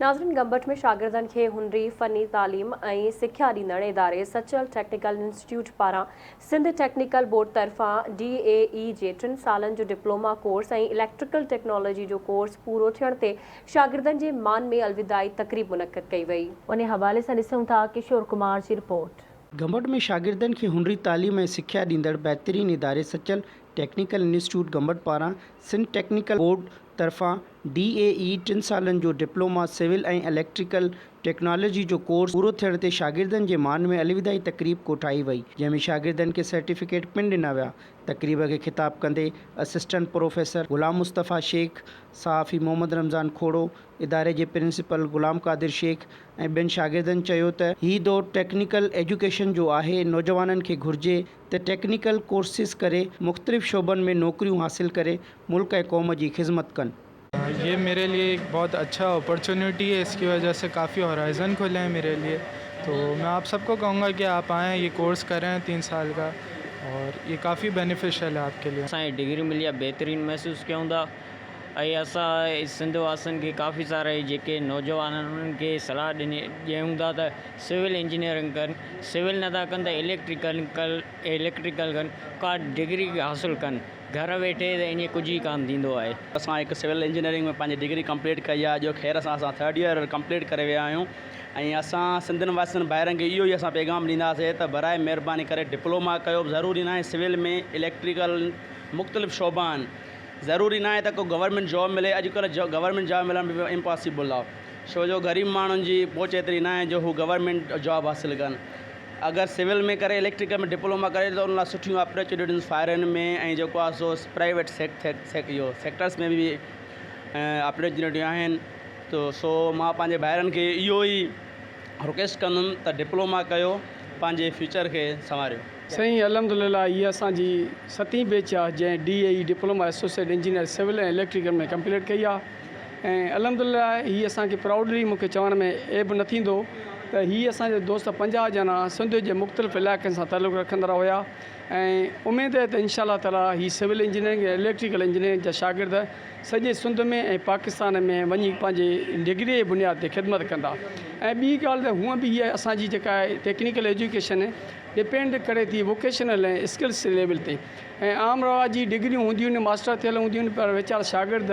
ناظرين گمبٽ ۾ شاگردن کي هنري فني تعليم ۽ سکيا ڏيندڙ اداري سچل ٽيڪنيڪل انسٽيٽيوٽ پاران سنڌ ٽيڪنيڪل بورڊ طرفان ڊي اي اي جي ٽن سالن جو ڊپلوما ڪورس ۽ اليڪٽريڪل ٽيڪنالاجي جو ڪورس پورو ٿيڻ تي شاگردن جي مان ۾ الوداعي تقريب منعقد ڪئي وئي. انهي حوالي سان ڏسون ٿا ڪشور ڪمار جي رپورٽ. گمبٽ ۾ شاگردن کي هنري تعليم ۽ سکيا ڏيندڙ بهترين اداري سچل ٽيڪنيڪل انسٽيٽيوٽ گمبٽ پاران سنڌ ٽيڪنيڪل بورڊ طرفان ڊي اي اي ٽن سالن جو ڊپلوما سول ۽ اليڪٽريڪل ٽيڪنالاجي جو ڪورس پورو ٿيڻ تي شاگردن جي مان ۾ الوداعي تقريب ڪوٺائي وئي جنهن ۾ شاگردن کي سرٽيفڪيٽ پڻ ڏنا ويا تقريب کي خطاب ڪندي اسسٽنٽ پروفيسر غلام مصطفيٰ شيخ، صحافي محمد رمضان کوڙو، اداري جي پرنسپل غلام قادر شيخ ۽ ٻين شاگردن چيو ته هي دور ٽيڪنيڪل ايجوڪيشن جو آهي نوجوانن کي گهرجي ته ٽيڪنيڪل ڪورسز ڪري مختلف شعبن ۾ نوڪريون حاصل ڪري ملڪ ۽ قوم جي خدمت ڪن. ये मेरे लिए एक बहुत अच्छा अपॉर्चुनिटी है इसकी वजह से काफ़ी हॉराइज़न खुले हैं मेरे लिए तो मैं आप सबको कहूँगा कि आप आएँ ये कोर्स करें तीन साल का और ये काफ़ी बेनिफिशियल है आपके लिए। असांखे डिग्री मिली आहे बहितरीन महसूस कयूं था ऐं असां सिंध वासियुनि खे काफ़ी सारा जेके नौजवान आहिनि उन्हनि खे सलाह ॾिनी ॾियूं था त सिविल इंजीनियरिंग कनि सिविल नथा कनि त इलेक्ट्रिकल इलेक्ट्रिकल कनि का डिग्री हासिल कनि گهر ويٺي ته ائين ڪجهه ئي ڪانه ٿيندو آهي. اسان هڪ سول انجنيئرنگ ۾ پنهنجي ڊگري ڪمپليٽ ڪئي آهي جو خير سان اسان ٿرڊ ايئر ڪمپليٽ ڪري ويا آهيون ۽ اسان سنڌين واسين ڀائرن کي اهو ئي اسان پيغام ڏينداسين ته براء مهرباني ڪري ڊپلوما ڪيو ضروري ناهي سول ۾ اليڪٽريڪل مختلف شعبا آهن ضروري ناهي ته ڪو گورنمينٽ جاب ملي اڄڪلهه گورنمينٽ جاب ملڻ به امپاسيبل آهي ڇو جو غريب ماڻهن جي پهچ ايتري ناهي جو هو گورنمينٽ جاب حاصل ڪن اگر سول ۾ ڪري اليڪٽريڪل ۾ ڊپلوما ڪري ته ان لاء سٺيون اپرچونيٽيز فارين ۾ ۽ جيڪو آهي سو پرائيويٽ اهو سيڪٽرس ۾ به اپرچونيٽيون آهن ته سو مان پنهنجي ڀائرن کي اهو ئي رڪويسٽ ڪندم ته ڊپلوما ڪيو پنهنجي فيوچر کي سنواريو. سائين الحمدلله هي اسان جي ستين بيچ آ جنهن D A E diploma associate engineer civil ۽ electrical ۾ complete ڪئي آ. ۽ الحمدلله هي اسان کي پرائوڊلي مون کي چوڻ ۾ عيب نه ٿيندو ته هي اسان جا دوست 50 ڄڻا سنڌ جي مختلف علائقن سان تعلق رکندڙ هيا ۽ اميد آهي ته انشاء الله تعالي هي سول انجنيئرنگ ۽ اليڪٽريڪل انجنيئرنگ جا شاگرد سڄي سنڌ ۾ ۽ پاڪستان ۾ وڃي پنهنجي ڊگري جي بنياد تي خدمت ڪندا ۽ ٻي ڳالهه ته هونء به هيء اسان جي جيڪا ٽيڪنيڪل ايجوڪيشن ڊپينڊ ڪري ٿي ووڪيشنل ۽ اسڪلس ليول تي ۽ عام رواجي ڊگريون هونديون آهن، ماسٽر ٿيل هونديون آهن پر ويچارا شاگرد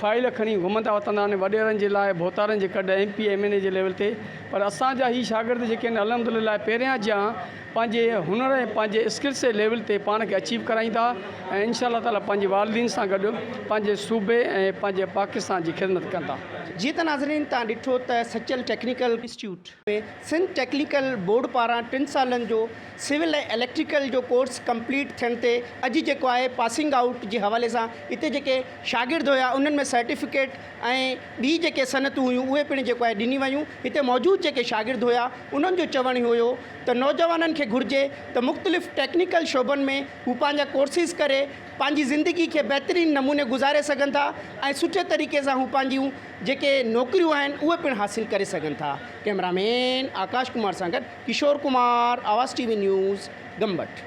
فائيل کڻي گهمندا وتندا آهن وڏيرن جي لاء ڀوتارن جي ڪڍ M P A M N A جي ليول تي پر اسان جا هي شاگرد جيڪي آهن الحمد لله پهريان جيان پنهنجي هنر ۽ پنهنجي اسڪلس جي ليول تي پاڻ کي اچيو ڪرائيندا ۽ انشاء الله تعالي پنهنجي والدين سان گڏ پنهنجي صوبي ۽ پنهنجي پاڪستان جي خدمت ڪندا. جيئن ته ناظرين توهان ڏٺو ته Sachal technical institute ۾ Sindh technical board پاران ٽن سالن جو سول ۽ اليڪٽريڪل جو ڪورس ڪمپليٽ ٿيڻ تي اڄ جيڪو آهي پاسنگ آئوٽ جي حوالي سان اتي جيڪي شاگرد هيا انهن ۾ سرٽيفڪيٽ ۽ ٻي جيڪي صنعتون هيون اهي پڻ جيڪو آهي ڏني ويون هتي موجود جيڪي شاگرد هيا انهن جو چوڻ هيو ته نوجوانن کي گهرجي ته مختلف ٽيڪنيڪل شعبن ۾ هو پنهنجا ڪورسز ڪري پنهنجي زندگي کي بهترين نموني گذاري سگهن ٿا ۽ سٺي طريقي سان هو پنهنجيون جيڪي نوڪريون آهن اهي پڻ حاصل ڪري سگهن ٿا ڪئميرا مين آڪاش ڪمار سان گڏ Kishore Kumar, Awaz T V news, Gambat.